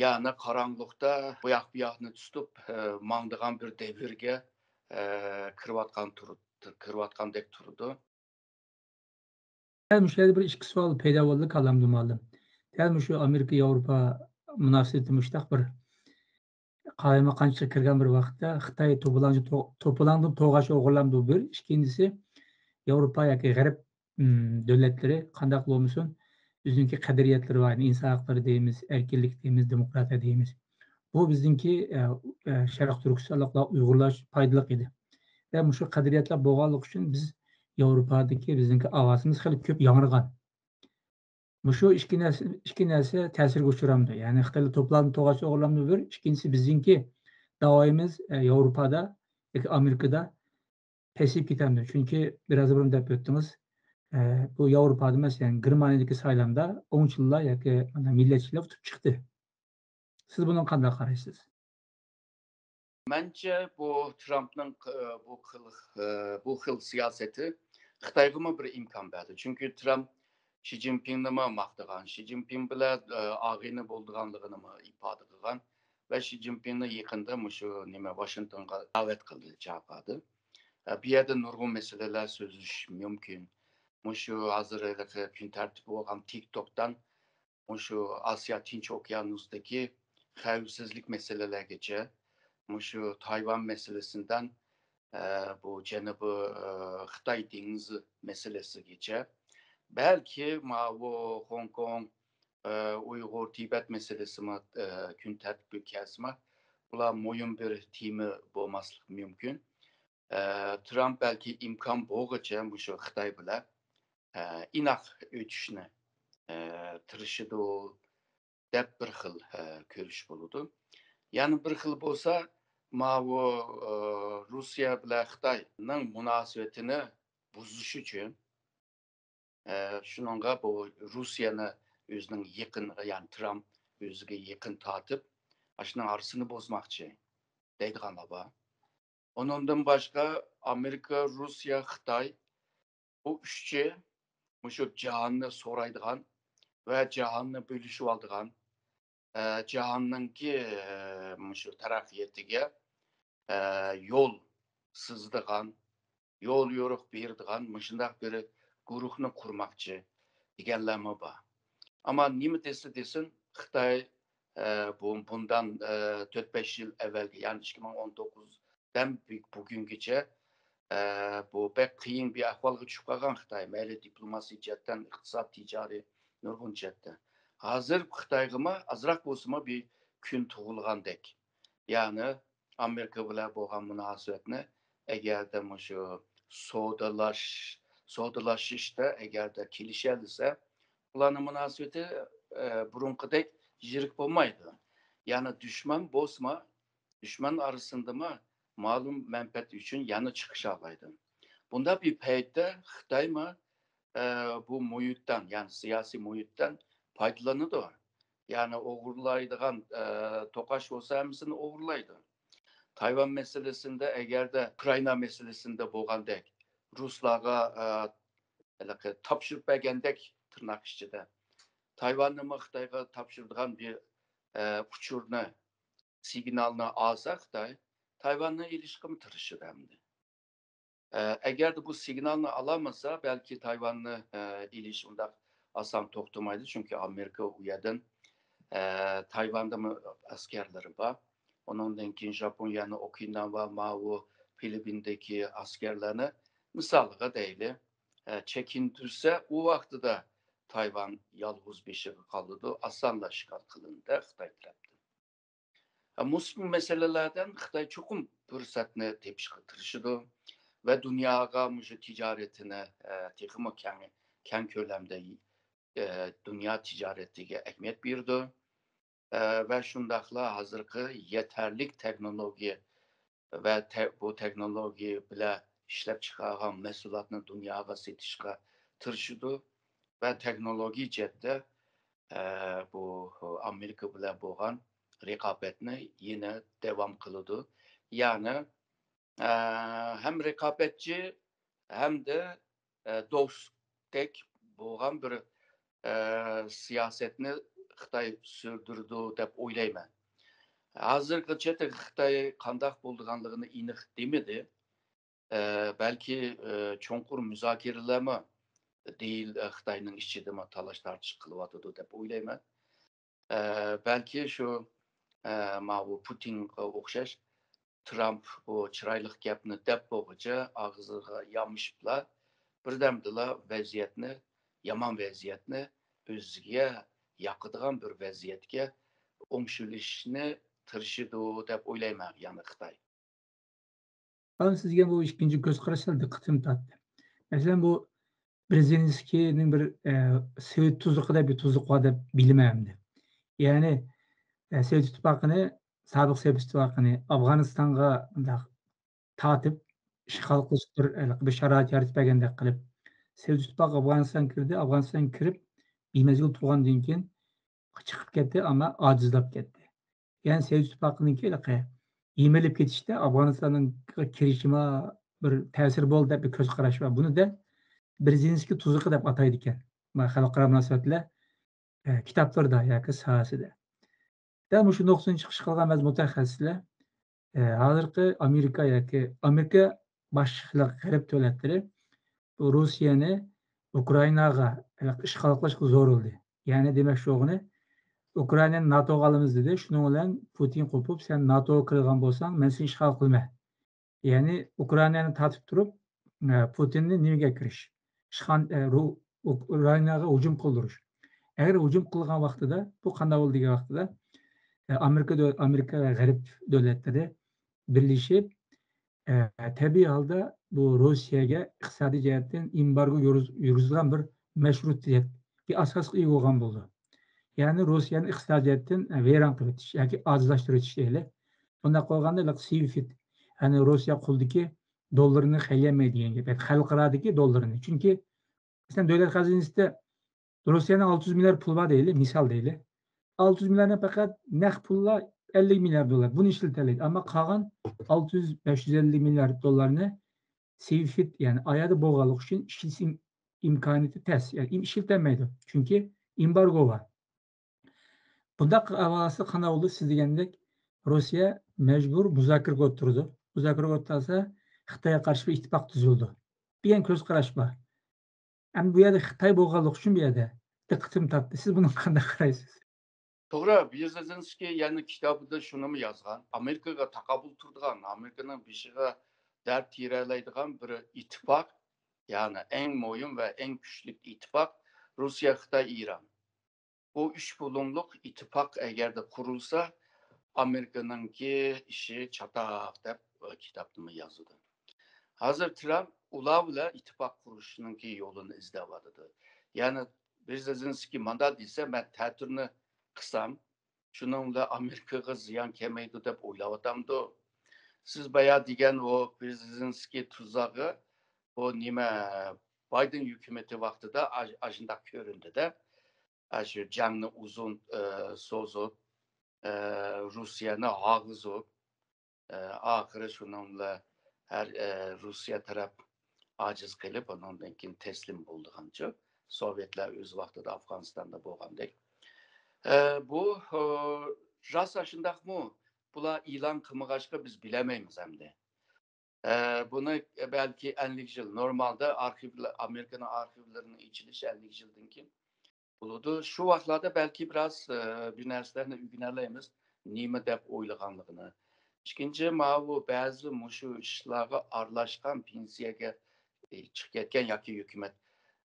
يەنى قاراڭغۇلۇقتا بۇ ياق بۇ ياقنى تۇتۇپ، ئە، ماڭىدىغان بىر دەۋرگە، ئە، كىرىۋاتقان تۇرۇپ، كىرىۋاتقاندەك تۇرىدۇ. دەل مۇشۇ يەردە بىر ئىككى سوئال پەيدا بولدى كاللامدا مۇئەللىم. دەل مۇشۇ ئامېرىكا ياۋروپا مۇناسىۋىتى مۇشۇنداق بىر قالايمىقانچىلىققا كىرگەن بىر ۋاقىتتا خىتاي توپىلاڭچى تو-، توپىلاڭدىن توغاچ ئوغرىلامدۇ بىر، ئىككىنچىسى ياۋروپا ياكى غەرب، ئىم، دۆلەتلىرى قانداق بولمىسۇن، ئۆزىنىڭكى قەدرىيەتلىرى بار، ئىنسان ھەقلىرى دەيمىز، ئەركىنلىك دەيمىز، دېموكراتىيە دەيمىز. بۇ بىزنىڭكى، ئە، ئە، شەرق تۈركىستانلىقلار، ئۇيغۇرلار ئۈچۈن پايدىلىق ئىدى. ۋە مۇشۇ قەدرىيەتلەر بولغانلىقى ئۈچۈن بىز ياۋروپادىكى بىزنىڭكى ئاۋازىمىز خېلى كۆپ ياڭرىغان. مۇشۇ ئىككى نەرسە، ئىككى نەرسە تەسىرگە ئۇچرامدۇ. يەنى خىتايلار توپىلاڭدىن توغاچ ئوغرىلامدۇ بىر، ئىككىنچىسى بىزنىڭكى داۋايىمىز، ئە، ياۋروپادا ياكى ئامېرىكىدا پەسىيىپ كېتەمدۇ؟ چۈنكى بىر ھازا بۇرۇن دەپ ئۆتتىڭىز، ئە، بۇ ياۋروپادا، مەسىلەن، گېرمانىيەدىكى سايلامدا ئوڭچىللار ياكى مانا مىللەتچىلەر ئۇتۇپ چىقتى. سىز بۇنىڭغا قانداق قارايسىز؟ مەنچە بۇ ترامپنىڭ، ئە، بۇ خىل، ئە، بۇ خىل سىياسىتى خىتايغىمۇ بىر ئىمكان بەردى. چۈنكى ترامپ شى جىنپىڭنىمۇ ماختىغان، شى جىنپىڭ بىلەن، ئە، ئاغىنە بولىدىغانلىقىنىمۇ ئىپادە قىلغان ۋە شى جىنپىڭنى يېقىندا مۇشۇ نېمە، ۋاشىنگتونغا دەۋەت قىلدى، چاقىردى. ئە، بۇ يەردە نۇرغۇن مەسىلىلەر سۆزلىشىش مۇمكىن. مۇشۇ ھازىر ھېلىقى كۈن تەرتىپى بولغان تىك توكتان مۇشۇ ئاسىيا تىنچ ئوكيانۇسىدىكى خەۋپسىزلىك مەسىلىلەرگىچە، مۇشۇ تايۋان مەسىلىسىدىن، ئە، بۇ جەنۇبىي، ئە، خىتاي دېڭىزى مەسىلىسىگىچە، بەلكى ماۋۇ خوڭكوڭ، ئە، ئۇيغۇر، تىبەت مەسىلىسىمۇ، ئە، كۈن تەرتىپىگە كەلسىمۇ، بۇلار مۇھىم بىر تېما بولماسلىقى مۇمكىن. ئە، ترامپ بەلكى ئىمكان بولغۇچە مۇشۇ خىتاي بىلەن، ئە، ئىناق ئۆتۈشنى، ئە، تىرىشىدۇ دەپ بىر خىل، ئە، كۆرۈش بولىدۇ. يەنە بىر خىل بولسا، ماۋۇ، ئە، روسىيە بىلەن خىتاينىڭ مۇناسىۋىتىنى بۇزۇش ئۈچۈن، ئە، شۇنىڭغا بۇ روسىيەنى ئۆزىنىڭ يېقىن، يەنى ترامپ ئۆزىگە يېقىن تارتىپ، ئاشۇنىڭ ئارىسىنى بۇزماقچى دەيدىغانلار بار. ئۇنىڭدىن باشقا ئامېرىكا، روسىيە، خىتاي، بۇ ئۈچى مۇشۇ جاھاننى سورايدىغان ۋە جاھاننى بۆلۈشۈۋالىدىغان، ئە، جاھاننىڭكى، ئە، مۇشۇ تەرەققىياتىغا، ئە، يول سىزىدىغان، يول يورۇق بېرىدىغان مۇشۇنداق بىر گۇرۇھنى قۇرماقچى دېگەنلەرمۇ بار. ئەمما نېمە دېسە دېسۇن، خىتاي، ئە، بۇ، بۇندىن، ئە، تۆت بەش يىل ئەۋۋەلگە، يەنى ئىككى مىڭ ئون توققۇزدىن بۈ-، بۈگۈنگىچە، ئە، بۇ بەك قىيىن بىر ئەھۋالغا چۈشۈپ قالغان خىتاي. مەيلى دىپلوماسىي جەھەتتىن، ئىقتىساد، تىجارىي، نۇرغۇن جەھەتتە. ھازىر خىتايغىمۇ ئازراق بولسىمۇ بىر كۈن تۇغۇلغاندەك. يەنى ئامېرىكا بىلەن بولغان مۇناسىۋەتنى ئەگەردە مۇشۇ سودىلاش-، سودىلىشىشتا ئەگەردە كېلىشەلىسە، بۇلارنىڭ مۇناسىۋىتى، ئە، بۇرۇنقىدەك يىرىك بولمايدۇ. يەنى دۈشمەن بولسىمۇ، دۈشمەن ئارىسىندىمۇ مەلۇم مەنپەئەت ئۈچۈن يەنە چىقىشالايدۇ. بۇنداق بىر پەيتتە خىتايمۇ، ئە، بۇ مۇھىتتىن، يەنى سىياسىي مۇھىتتىن پايدىلىنىدۇ. يەنى ئوغرىلايدىغان، ئە، توقاچ بولسا ھەممىسىنى ئوغرىلايدۇ. تايۋان مەسىلىسىندە، ئەگەردە ئۇكرائىنا مەسىلىسىندە بولغاندەك، رۇسلارغا، ئە، ھېلىقى تاپشۇرۇپ بەرگەندەك، تىرناق ئىچىدە، تايۋاننىمۇ خىتايغا تاپشۇرىدىغان بىر، ئە، ئۇچۇرنى، سىگنالنى ئالسا خىتاي، تايۋاننى ئېلىشقىمۇ تىرىشىدۇ ئەمدى. ئە، ئەگەردە بۇ سىگنالنى ئالالمىسا، بەلكى تايۋاننى، ئە، ئېلىش ئۇنداق ئاسان توختىمايدۇ، چۈنكى ئامېرىكا ئۇ يەردىن، ئە، تايۋاندىمۇ ئەسكەرلىرى بار. ئۇنىڭدىن كېيىن ژاپونىيەنى، ئوكىناۋا، ماۋۇ فىلىپپىندىكى ئەسكەرلەرنى مىسالغا دەيلى، ئە، چېكىندۈرسە، ئۇ ۋاقتىدا تايۋان يالغۇز بېشىغا قالىدۇ، ئاسانلا شىكار قىلىنىدۇ خىتاي تەرەپتىن. مۇشۇ مەسىلىلەردىن خىتاي چوقۇم پۇرسەتنى تېپىشقا تىرىشىدۇ ۋە دۇنياغا مۇشۇ تىجارىتىنى، ئە، تېخىمۇ كەڭ، كەڭ كۆلەمدە، ئە، دۇنيا تىجارىتىگە ئەھمىيەت بېرىدۇ. ئە، ۋە شۇنداقلا ھازىرقى يېتەرلىك تېخنولوگىيە ۋە تە-، بۇ تېخنولوگىيە بىلەن ئىشلەپ چىقارغان مەھسۇلاتنى دۇنياغا سېتىشقا تىرىشىدۇ ۋە تېخنولوگىيە جەھەتتە، ئە، بۇ ئامېرىكا بىلەن بولغان رىقابەتنى يەنە داۋام قىلىدۇ. يەنى، ئە، ھەم رىقابەتچى، ھەمدە، ئە، دوستتەك بولغان بىر، ئە، سىياسەتنى خىتاي سۈردۈرىدۇ دەپ ئويلايمەن. ھازىرغىچە خىتاي قانداق بولىدىغانلىقىنى ئېنىق دېمىدى. ئە، بەلكى، ئە، چوڭقۇر مۇزاكىرىلەرمۇ دېيىل، ئە، خىتاينىڭ ئىچىدىمۇ تالاش-تارتىش قىلىۋاتىدۇ دەپ ئويلايمەن. ئە، بەلكى شۇ، ئە، ماۋۇ پۇتىنغا ئوخشاش ترامپ بۇ چىرايلىق گەپنى دەپ بولغۇچە ئاغزىغا يامىشىپلا، بىردەمدىلا ۋەزىيەتنى، يامان ۋەزىيەتنى ئۆزىگە ياقىدىغان بىر ۋەزىيەتكە ئوڭشىلىشنى تىرىشىدۇ دەپ ئويلايمەن يەنە خىتاي. مەن سىزگە بۇ ئىككىنچى كۆز قاراش سەل دىققىتىمنى تارتتى. مەسىلەن، بۇ برېزىنسكىينىڭ بىر، ئە، سوۋېت تۇزىقى دەپ بىر تۇزىقى بار دەپ بىلىمەن ئەمدى. يەنى، ئە، سوۋېت ئىتتىپاقىنى، سابىق سوۋېت ئىتتىپاقىنى ئافغانىستانغا مۇنداق تارتىپ، ئىشغال قىلىش بىر، ھېلىقى بىر شارائىت يارىتىپ بەرگەندەك قىلىپ، سوۋېت ئىتتىپاقى ئافغانىستانغا كىردى، ئافغانىستانغا كىرىپ، بىمەزگىل تۇرغاندىن كېيىن چىقىپ كەتتى، ئەمما ئاجىزلاپ كەتتى. يەنى سوۋېت ئىتتىپاقىنىڭكى ھېلىقى يېمىلىپ كېتىشتە ئافغانىستاننىڭ كىرىشىما بىر تەسىرى بولدى دەپ بىر كۆز قاراش بار. بۇنى دە برېزىنسكىي تۇزىقى دەپ ئاتايدىكەن. ما خەلقئارا مۇناسىۋەتلەر، ئە، كىتابلىرىدا ياكى ساھەسىدە. دەل مۇشۇ نۇقتىدىن چىقىش قىلغان بەزى مۇتەخەسسىسلەر، ئە، ھازىرقى ئامېرىكا ياكى ئامېرىكا باشلىقلىق غەرب دۆلەتلىرى بۇ روسىيەنى ئۇكرائىناغا ئىشغال قىلىشقا زورلىدى. يەنى دېمەكچى بولغىنى، ئۇكرائىنانى ناتوغا ئالىمىز دېدى. شۇنىڭ بىلەن پۇتىن قوپۇپ، سەن ناتوغا كىرىدىغان بولساڭ، مەن سېنى ئىشغال قىلىمەن. يەنى ئۇكرائىنانى تارتىپ تۇرۇپ، ئە، پۇتىننى نېمىگە كىرىش؟ ئىشغان-، ئە، رو-، ئۇكرائىناغا ھۇجۇم قىلدۇرۇش. ئەگەر ھۇجۇم قىلغان ۋاقتىدا، بۇ قانداق بولدى دېگەن ۋاقتىدا، ئە، ئامېرىكا دۆ-، ئامېرىكا ۋە غەرب دۆلەتلىرى بىرلىشىپ، ئە، تەبىئىي ھالدا بۇ روسىيەگە ئىقتىسادىي جەھەتتىن ئېمبارگو يۈرۈز-، يۈرگۈزىدىغان بىر مەشرۇتىيەت، بىر ئاساسقا ئىگە بولغان بولىدۇ. يەنى روسىيەنى ئىقتىسادىي جەھەتتىن، ئە، ۋەيران قىلىۋېتىش ياكى ئاجىزلاشتۇرۇۋېتىش دەيلى. بۇنداق قىلغاندا، سىۋفىت، يەنى روسىيە قۇلىدىكى دوللىرىنى خەجلىيەلمەيدۇ دېگەن گەپ. يەنى خەلقئارادىكى دوللىرىنى. چۈنكى، مەسىلەن، دۆلەت خەزىنىسىدە روسىيەنىڭ ئالتە يۈز مىليارد پۇلى بار دەيلى، مىسال دەيلى. ئالتە يۈز مىلياردنىڭ پەقەت نەق پۇللا ئەللىك مىليارد دوللار. بۇنى ئىشلىتەلەيدۇ. ئەمما قالغان ئالتە يۈز، بەش يۈز ئەللىك مىليارد دوللارنى سىۋفىت، يەنى ئايادا بولغانلىقى ئۈچۈن ئىشلىتىش ئىم-، ئىمكانىيىتى تەس. يەنى ئىم-، ئىشلىتەلمەيدۇ. چۈنكى ئېمبارگو بار. بۇنداق ئەھۋالدا قانداق بولىدۇ؟ سىز دېگەندەك، روسىيە مەجبۇر مۇزاكىرىگە ئولتۇرىدۇ. مۇزاكىرىگە ئولتۇرسا، خىتايغا قارشى بىر ئىتتىپاق تۈزۈلىدۇ دېگەن كۆز قاراش بار. ئەمدى بۇ يەردە خىتاي بولغانلىقى ئۈچۈن بۇ يەردە دىققىتىمنى تارتتى. سىز بۇنىڭغا قانداق قارايسىز؟ توغرا، بېرېزىنسكىي يەنە كىتابىدا شۇنىمۇ يازغان، ئامېرىكىغا تاقابىل تۇرىدىغان، ئامېرىكىنىڭ بېشىغا دەرد تېرەلەيدىغان بىر ئىتتىپاق، يەنى ئەڭ مۇھىم ۋە ئەڭ كۈچلۈك ئىتتىپاق روسىيە، خىتاي، ئىران. بۇ ئۈچ بۇلۇڭلۇق ئىتتىپاق ئەگەردە قۇرۇلسا، ئامېرىكىنىڭكى ئىشى چاتاق دەپ، ئە، كىتابتىمۇ يازىدۇ. ھازىر ترامپ ئۇلار بىلەن ئىتتىپاق قۇرۇشنىڭكى يولىنى ئىزدەۋاتىدۇ. يەنى بېرېزىنسكىي مانداق دېسە، مەن تەتۈرنى قىسام، شۇنىڭ بىلەن ئامېرىكىغا زىيان كەلمەيدۇ دەپ ئويلاۋاتامدۇ؟ سىز بايا دېگەن ئۇ بېرېزىنسكىي تۇزاقى، بۇ نېمە، بايدېن ھۆكۈمىتى ۋاقتىدا ئاش-، ئاشۇنداق كۆرۈندى-دە. ئاشۇ جەڭنى ئۇزۇن، ئە، سوزۇپ، ئە، روسىيەنى ھاغۇزۇپ، ئە، ئاخىرى شۇنىڭ بىلەن ھەر، ئە، روسىيە تەرەپ ئاجىز قېلىپ، ئۇنىڭدىن كېيىن تەسلىم بولىدىغانچۇ. سوۋېتلار ئۆز ۋاقتىدا ئافغانىستاندا بولغاندەك. ئە، بۇ، ئە، راست ئاشۇنداقمۇ؟ بۇلار ئېلان قىلمىغاچقا بىز بىلەلمەيمىز ئەمدى. ئە، بۇنى بەلكى ئەللىك يىل، نورمالدا ئارخىۋلار، ئامېرىكىنىڭ ئارخىۋلىرىنىڭ ئېچىلىشى ئەللىك يىلدىن كېيىن بولىدۇ. شۇ ۋاقىتلاردا بەلكى بىراز، ئە، بىر نەرسىلەرنى ئۆگىنەلەيمىز، نېمە دەپ ئويلىغانلىقىنى. ئىككىنچى، ماۋۇ بەزى مۇشۇ ئىشلارغا ئارىلاشقان، پېنسىيەگە، ئە، چىقىپ كەتكەن ياكى ھۆكۈمەت،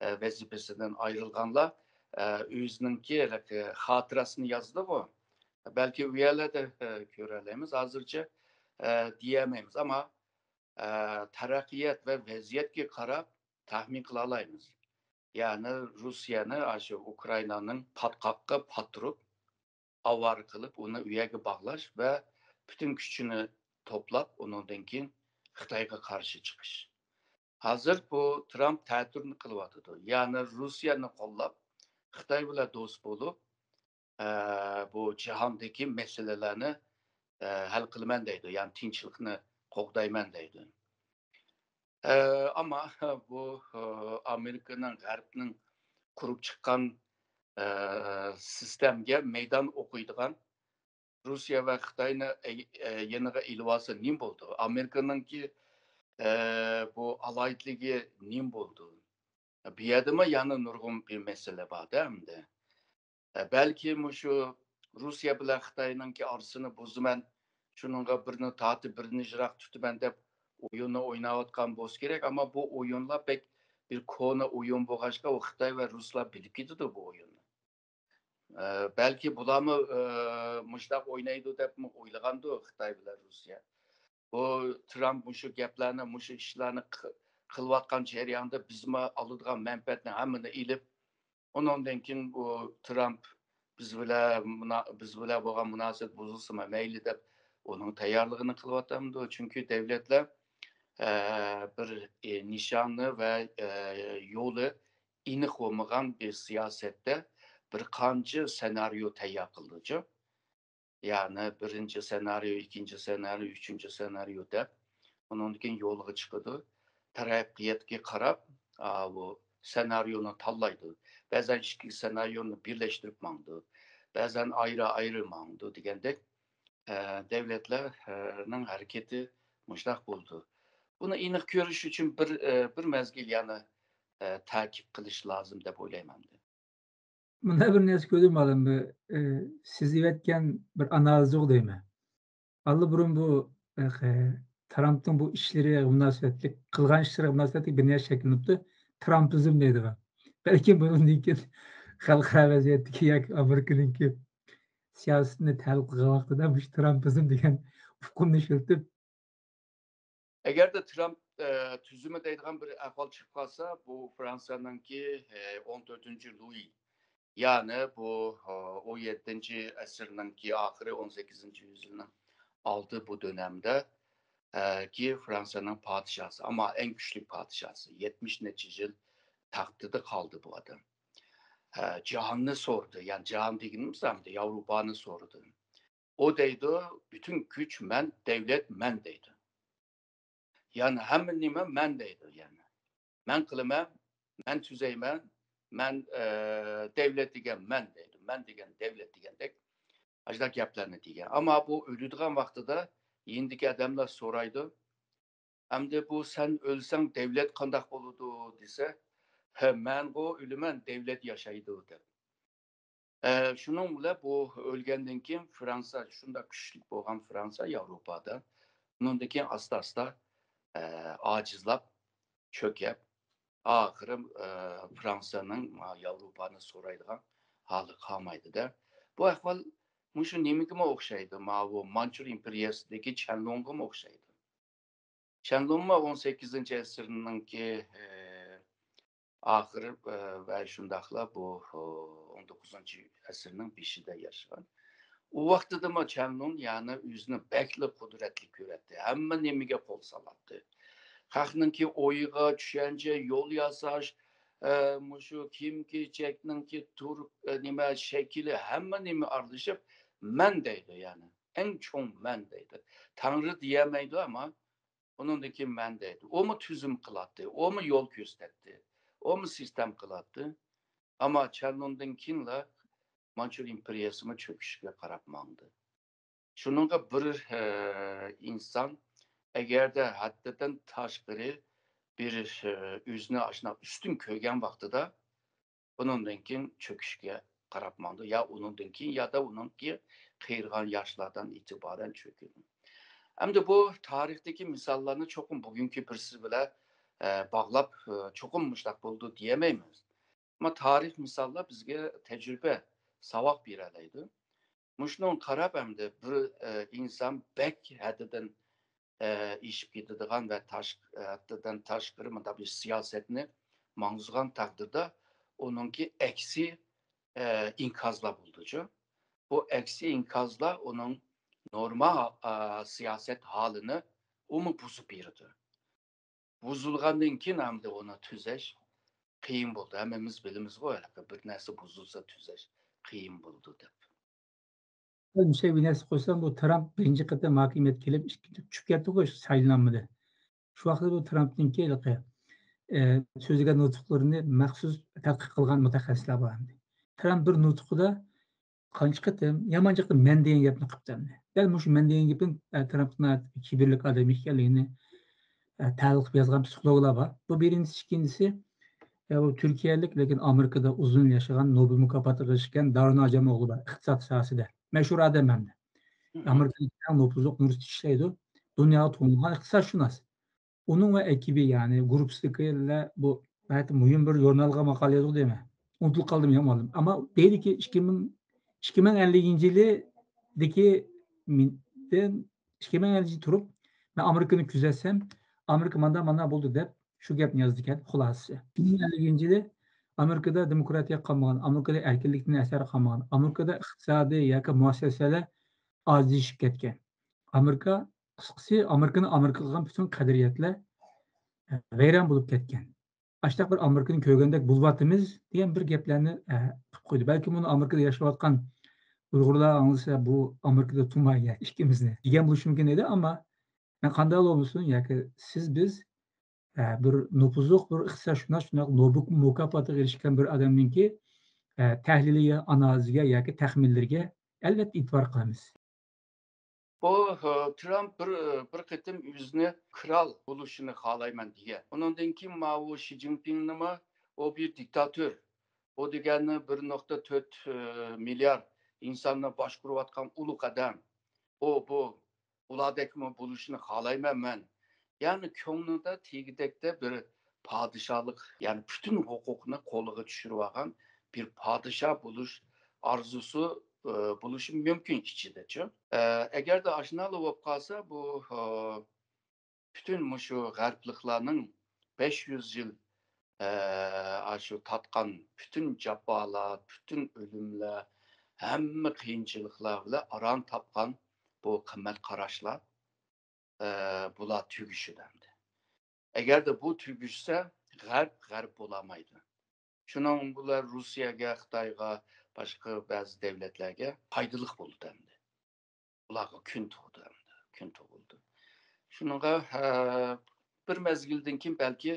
ئە، ۋەزىپىسىدىن ئايرىلغانلار، ئە، ئۆزىنىڭكى، ئە، خاتىرىسىنى يازدىغۇ. بەلكى ئۇ يەرلەردە، ئە، كۆرەلەيمىز. ھازىرچە، ئە، دېيەلمەيمىز. ئەمما، ئە، تەرەققىيات ۋە ۋەزىيەتكە قاراپ تەخمىن قىلالايمىز. يەنى روسىيەنى ئاشۇ ئۇكرائىنانىڭ پاتقاققا پاتتۇرۇپ، ئاۋارە قىلىپ، ئۇنى ئۇ يەرگە باغلاش ۋە پۈتۈن كۈچىنى توپلاپ، ئۇنىڭدىن كېيىن خىتايغا قارشى چىقىش. ھازىر بۇ ترامپ تەتۈرنى قىلىۋاتىدۇ. يەنى روسىيەنى قوللاپ، خىتاي بىلەن دوست بولۇپ، ئە، بۇ جاھاندىكى مەسىلىلەرنى، ئە، ھەل قىلىمەن دەيدۇ. يەنى تىنچلىقنى قوغدايمەن دەيدۇ. ئە، ئەمما بۇ، ئە، ئامېرىكىنىڭ، غەربنىڭ قۇرۇپ چىققان، ئە، سىستېمىگە مەيدان ئوقۇيدىغان روسىيە ۋە خىتاينى، ئە، ئە، يېنىغا ئېلىۋالسا نېمە بولىدۇ؟ ئامېرىكىنىڭكى، ئە، بۇ ئالاھىدىلىكى نېمە بولىدۇ؟ بۇ يەردىمۇ يەنە نۇرغۇن بىر مەسىلە بار-دە ئەمدى. ئە، بەلكى مۇشۇ روسىيە بىلەن خىتاينىڭكى ئارىسىنى بۇزىمەن، شۇنىڭغا بىرنى تارتىپ، بىرنى يىراق تۇتىمەن دەپ ئويۇننى ئويناۋاتقان بولسا كېرەك، ئەمما بۇ ئويۇنلار بەك بىر كونا ئويۇن بولغاچقا، ئۇ خىتاي ۋە رۇسلار بىلىپ كېتىدۇ بۇ ئويۇننى. ئە، بەلكى بۇلارمۇ، ئە، مۇشۇنداق ئوينايدۇ دەپمۇ ئويلىغاندۇ خىتاي بىلەن رۇسىيە. بۇ ترامپ مۇشۇ گەپلەرنى، مۇشۇ ئىشلارنى قى-، قىلىۋاتقان جەرياندا بىزمۇ ئالىدىغان مەنپەئەتنى ھەممىنى ئېلىپ، ئۇنىڭدىن كېيىن بۇ ترامپ بىز بىلەن مۇنا-، بىز بىلەن بولغان مۇناسىۋەت بۇزۇلسىمۇ مەيلى دەپ ئۇنىڭ تەييارلىقىنى قىلىۋاتامدۇ. چۈنكى دەۋلەتلەر، ئە، بىر، ئە، نىشانى ۋە، ئە، يولى ئېنىق بولمىغان بىر سىياسەتتە بىر قانچە سېنارىيو تەييار قىلىدۇچۇ. يەنى بىرىنچى سېنارىيو، ئىككىنچى سېنارىيو، ئۈچىنچى سېنارىيو دەپ، ئۇنىڭدىن كېيىن يولغا چىقىدۇ. تەرەققىياتقا قاراپ، ئاۋۇ سېنارىيونى تاللايدۇ. بەزەن ئىككى سېنارىيونى بىرلەشتۈرۈپ ماڭىدۇ. بەزەن ئايرى-ئايرى ماڭىدۇ دېگەندەك، ئە، دەۋلەتلەرنىڭ ھەرىكىتى مۇشۇنداق بولىدۇ. بۇنى ئېنىق كۆرۈش ئۈچۈن بىر، ئە، بىر مەزگىل يەنە، ئە، تەكىپ قىلىش لازىم دەپ ئويلايمەن. مۇنداق بىر نەرسە كۆردۈم، مۇئەللىم. بىر، ئە، سىز ئېيتىۋەتكەن بىر ئانالىز يوق دەيمەن. ئاللىبۇرۇن بۇ، ئە، ترامپنىڭ بۇ ئىشلىرىغا مۇناسىۋەتلىك، قىلغان ئىشلىرىغا مۇناسىۋەتلىك بىر نەرسە شەكىللىنىپتۇ. ترامپىزم دەيدىغان. بەلكىم بۇنىڭدىن كېيىن خەلقئارا ۋەزىيەتتىكى ياكى ئامېرىكىنىڭكى سىياسىتىنى تەھلىل قىلغان ۋاقتىدا مۇشۇ ترامپىزم دېگەن ئۇقۇمنى ئىشلىتىپ، ئەگەردە ترامپ، ئە، تۈزۈمى دەيدىغان بىر ئەھۋال چىقىپ قالسا، بۇ فرانسىيەنىڭكى، ئە، ئون تۆتىنچى لۇيى، يەنى بۇ، ئە، ئون يەتتىنچى ئەسىرنىڭكى ئاخىرى، ئون سەككىزىنچى يۈزيىلنىڭ ئالدى بۇ دۆنەمدە، ئە، كى فرانسىيەنىڭ پادىشاھسى، ئەمما ئەڭ كۈچلۈك پادىشاھسى، يەتمىش نەچچە يىل تەختىدە قالدى بۇ ئادەم. ئە، جاھاننى سورىدى، يەنى جاھان دېگىنىمىز ئەمدى ياۋروپانى سورىدى. ئۇ دەيدۇ، «پۈتۈن كۈچ مەن، دەۋلەت مەن» دەيدۇ. يەنى ھەممە نېمە مەن دەيدۇ، يەنى. مەن قىلىمەن، مەن تۈزەيمەن، مەن، ئە، دەۋلەت دېگەن مەن دەيدۇ. مەن دېگەن دەۋلەت دېگەندەك ئاشۇنداق گەپلەرنى دېگەن. ئەمما بۇ ئۆلىدىغان ۋاقتىدا يېنىدىكى ئادەملەر سورايدۇ، «ئەمدى بۇ سەن ئۆلسەڭ دەۋلەت قانداق بولىدۇ؟» دېسە، «ھە، مەنغۇ ئۆلىمەن، دەۋلەت ياشايدۇ» دەپ. ئە، شۇنىڭ بىلەن بۇ ئۆلگەندىن كېيىن فرانسىيە شۇنداق كۈچلۈك بولغان، فرانسىيە ياۋروپادا، ئۇنىڭدىن كېيىن ئاستا-ئاستا، ئە، ئاجىزلاپ، چۆكۈپ، ئاخىرى، ئە، فرانسىيەنىڭ، ئە، ياۋروپانى سورايدىغان ھالى قالمايدۇ-دە. بۇ ئەھۋال مۇشۇ نېمىگىمۇ ئوخشايدۇ؟ ماۋۇ مانچۇر ئىمپېرىيەسىدىكى چيەنلۇڭغىمۇ ئوخشايدۇ. چيەنلۇڭمۇ ئون سەككىزىنچى ئەسىرنىڭكى، ئە، ئاخىرى، ئە، ۋە شۇنداقلا بۇ، ئون توققۇزىنچى ئەسىرنىڭ بېشىدا ياشىغان. ئۇ ۋاقتىدىمۇ چيەنلۇڭ يەنى ئۆزىنى بەكلا قۇدرەتلىك كۆرەتتى. ھەممە نېمىگە قول سالاتتى. خەقنىڭكى ئويىغا، چۈشەنچە، يول ياساش، ئە، مۇشۇ كىيىم-كېچەكنىڭكى تۈر-، ئە، نېمە، شەكلى، ھەممە نېمە ئارىلىشىپ، «مەن» دەيدۇ يەنى. ئەڭ چوڭ «مەن» دەيدۇ. تەڭرى دېيەلمەيدۇ، ئەمما ئۇنىڭدىن كېيىن «مەن» دەيدۇ. ئۇمۇ تۈزۈم قىلاتتى، ئۇمۇ يول كۆرسىتەتتى، ئۇمۇ سىستېم قىلاتتى. ئەمما چيەنلۇڭدىن كېيىنلا مانچۇر ئىمپېرىيەسىمۇ چۆكۈشكە قاراپ ماڭدى. شۇنىڭغا بىر، ئە، ئىنسان ئەگەردە ھەددىدىن تاشقىرى بىر، ئە، ئۆزىنى ئاشۇنداق ئۈستۈن كۆرگەن ۋاقتىدا، ئۇنىڭدىن كېيىن چۆكۈشكە قاراپ ماڭىدۇ. يا ئۇنىڭدىن كېيىن، يا دا ئۇنىڭكى قېرىغان ياشلاردىن ئېتىبارەن چۆكىدۇ. ئەمدى بۇ تارىختىكى مىساللارنى چوقۇم بۈگۈنكى بىرسى بىلەن، ئە، باغلاپ، ئە، چوقۇم مۇشۇنداق بولىدۇ دېيەلمەيمىز. ئەمما تارىخ مىساللار بىزگە تەجرىبە، ساۋاق بېرەلەيدۇ. مۇشۇنىڭغا قاراپ ئەمدى بىر، ئە، ئىنسان بەك ھەددىدىن، ئە، ئېشىپ كېتىدىغان ۋە تاش-، ھەددىدىن تاشقىرى مۇنداق بىر سىياسەتنى ماڭغۇزغان تەقدىردە ئۇنىڭكى ئەكسى، ئە، ئىنكاسلار بولىدۇچۇ. بۇ ئەكسى ئىنكاسلار ئۇنىڭ نورمال، ئا، سىياسەت ھالىنى ئۇمۇ بۇزۇپ بېرىدۇ. بۇزۇلغاندىن كېيىن ئەمدى ئۇنى تۈزەش قىيىن بولىدۇ. ھەممىمىز بىلىمىزغۇ، ھېلىقى بىر نەرسە بۇزۇلسا تۈزەش قىيىن بولىدۇ دەپ. مۇشۇ بىر نەرسە قويسام، بۇ ترامپ بىرىنچى قېتىم ھاكىمىيەتكە كېلىپ، ئىككىنچى چۈشۈپ كەتتىغۇ، سايلىنالمىدى. شۇ ۋاقىتتا بۇ ترامپنىڭكى ھېلىقى، ئە، سۆزلىگەن نۇتۇقلىرىنى مەخسۇس تەتقىق قىلغان مۇتەخەسسىسلەر بار ئەمدى. ترامپ بىر نۇتۇقىدا قانچە قېتىم، يامان جىقتا مەن دېگەن گەپنى قىپتۇ ئەمدى. دەل مۇشۇ مەن دېگەن گېپىنى، ئە، ترامپنىڭ كىبىرلىك ئادەم ئىكەنلىكىنى، ئە، تەھلىل قىلىپ يازغان پسىخولوگلار بار. بۇ بىرىنچىسى. ئىككىنچىسى، ئە، بۇ تۈركىيەلىك، لېكىن ئامېرىكىدا ئۇزۇن ياشىغان، نوبېل مۇكاپاتىغا ئېرىشكەن دارۇن ھاجەم ئوغلى بار، ئىقتىساد ساھەسىدە. مەشھۇر ئادەم ھەمدە. ئامېرىكىدا ئەڭ نوپۇزلۇق، نۇرغۇن ئىشلەيدۇ. دۇنياغا تونۇلغان ئىقتىسادشۇناس. ئۇنىڭ ۋە ئەكىبى، يەنى گۇرۇپپىسىدىكىلەر بۇ ناھايىتى مۇھىم بىر ژۇرنالغا ماقالە يازدى دەيمەن. ئۇنتۇلۇپ قالدىم يا مۇئەللىم. ئەمما دەيدىكى، ئىككى مىڭ، ئىككى مىڭ ئەللىكىنچى يىلىدىكى مىن-، دىن، ئىككى مىڭ ئەللىكىنچى يىل تۇرۇپ، مەن ئامېرىكىنى كۆزەتسەم، ئامېرىكا ماندا، ماندا بولدى دەپ شۇ گەپنى يازىدىكەن، خۇلاسىسى. ئىككى مىڭ ئەللىكىنچى يىلى ئامېرىكىدا دېموكراتىيە قالمىغان، ئامېرىكىدا ئەركىنلىكتىن ئەسەر قالمىغان، ئامېرىكىدا ئىقتىسادىي ياكى مۇئەسسەسەلەر ئاجىزلىشىپ كەتكەن. ئامېرىكا، قىسقىسى، ئامېرىكىنى ئامېرىكا قىلغان پۈتۈن قەدرىيەتلەر، ئە، ۋەيران بولۇپ كەتكەن. ئاشتاق بىر ئامېرىكىنى كۆرگەندەك بولۇۋاتىمىز دېگەن بىر گەپلەرنى، ئە، قىلىپ قويدى. بەلكىم ئۇنى ئامېرىكىدا ياشاۋاتقان ئۇيغۇرلار ئاڭلىسا، بۇ ئامېرىكىدا تۇرماي يا ئىككىمىزنى دېگەن بولۇشى مۇمكىن ئىدى، ئەمما مەن قانداق بولمىسۇن، ياكى سىز، بىز، ئە، بىر نوپۇزلۇق بىر ئىقتىسادشۇناس، شۇنداق نوبېل مۇكاپاتىغا ئېرىشكەن بىر ئادەمنىڭكى، ئە، تەھلىلىگە، ئانالىزىگە ياكى تەخمىنلىرىگە ئەلۋەتتە ئېتىبار قىلىمىز. بۇ، ئە، ترامپ بىر، بىر قېتىم ئۆزىنى كرال بولۇشىنى خالايمەن دېگەن. ئۇنىڭدىن كېيىن ماۋۇ شى جىنپىڭنىمۇ، ئۇ بىر دىكتاتور. ئۇ دېگەننى بىر نۇقتا تۆت، ئە، مىليارد ئىنساننى باشقۇرۇۋاتقان ئۇلۇغ ئادەم. ئۇ، بۇ، ئۇلاردەكمۇ بولۇشىنى خالايمەن مەن. يەنى كۆڭلىدە تېگىدەكتە بىر پادىشاھلىق، يەنى پۈتۈن ھوقۇقنى قولىغا چۈشۈرۈۋالغان بىر پادىشاھ بولۇش ئارزۇسى، ئە، بولۇشى مۇمكىن ئىچىدىچۇ. ئە، ئەگەردە ئاشۇنداقلا بولۇپ قالسا، بۇ، ئە، پۈتۈن مۇشۇ غەربلىكلارنىڭ بەش يۈز يىل، ئە، ئاشۇ تارتقان پۈتۈن جاپالار، پۈتۈن ئۆلۈملەر، ھەممە قىيىنچىلىقلار بىلەن ئاران تاپقان بۇ قىممەت قاراشلار، ئە، بۇلار تۈگىشىدۇ ئەمدى. ئەگەردە بۇ تۈگىشسە، غەرب غەرب بولالمايدۇ. شۇنىڭ بىلەن روسىيەگە، خىتايغا، باشقا بەزى دۆلەتلەرگە پايدىلىق بولىدۇ ئەمدى. ئۇلارغا كۈن تۇغىدۇ ئەمدى، كۈن تۇغۇلىدۇ. شۇنىڭغا، ھە، بىر مەزگىلدىن كېيىن بەلكى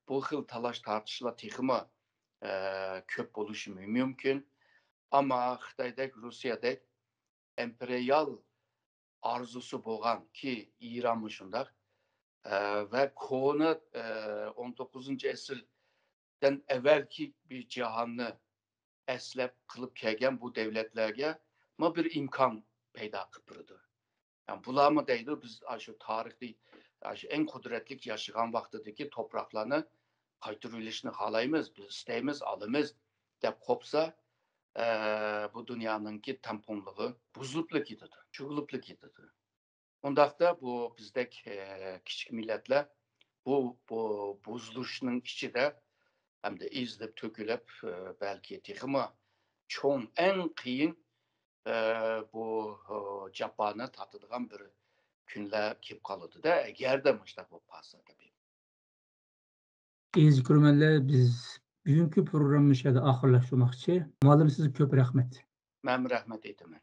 بۇ خىل تالاش-تارتىشلار تېخىمۇ، ئە، كۆپ بولۇشى مۇمكىن. ئەمما خىتايدەك، روسىيەدەك ئىمپېرىيال ئارزۇسى بولغان، كى ئىرانمۇ شۇنداق، ئە، ۋە كونا، ئە، ئون توققۇزىنچى ئەسىردىن ئەۋۋەلكى بىر جاھاننى ئەسلەپ قىلىپ كەلگەن بۇ دۆلەتلەرگە ما بىر ئىمكان پەيدا قىلىپ بېرىدۇ. يەنى بۇلارمۇ دەيدۇ، بىز ئاشۇ تارىختا، ئاشۇ ئەڭ قۇدرەتلىك ياشىغان ۋاقتىدىكى توپراقلارنى قايتۇرۇۋېلىشنى خالايمىز، بىز ئىستەيمىز، ئالىمىز دەپ قوپسا، ئە، بۇ دۇنيانىڭكى تەڭپۇڭلۇقى بۇزۇلۇپلا كېتىدۇ، چۆكۈلۈپلا كېتىدۇ. ئۇنداقتا بۇ بىزدەك، ئە، كىچىك مىللەتلەر بۇ، بۇ بۇزۇلۇشنىڭ ئىچىدە ھەمدە ئېزىلىپ تۆكۈلۈپ، ئە، بەلكى تېخىمۇ چوڭ، ئەڭ قىيىن، ئە، بۇ، ئە، جاپانى تارتىدىغان بىر كۈنلەر كېلىپ قالىدۇ-دە، ئەگەردە مۇشۇنداق بولۇپ قالسا تەبىئىي. ئەزىز كۆرۈرمەنلەر، بىز بۈگۈنكى پروگراممىنى شۇ يەردە ئاخىرلاشتۇرماقچى. مۇئەللىم، سىزگە كۆپ رەھمەت. مەنمۇ رەھمەت ئېيتىمەن.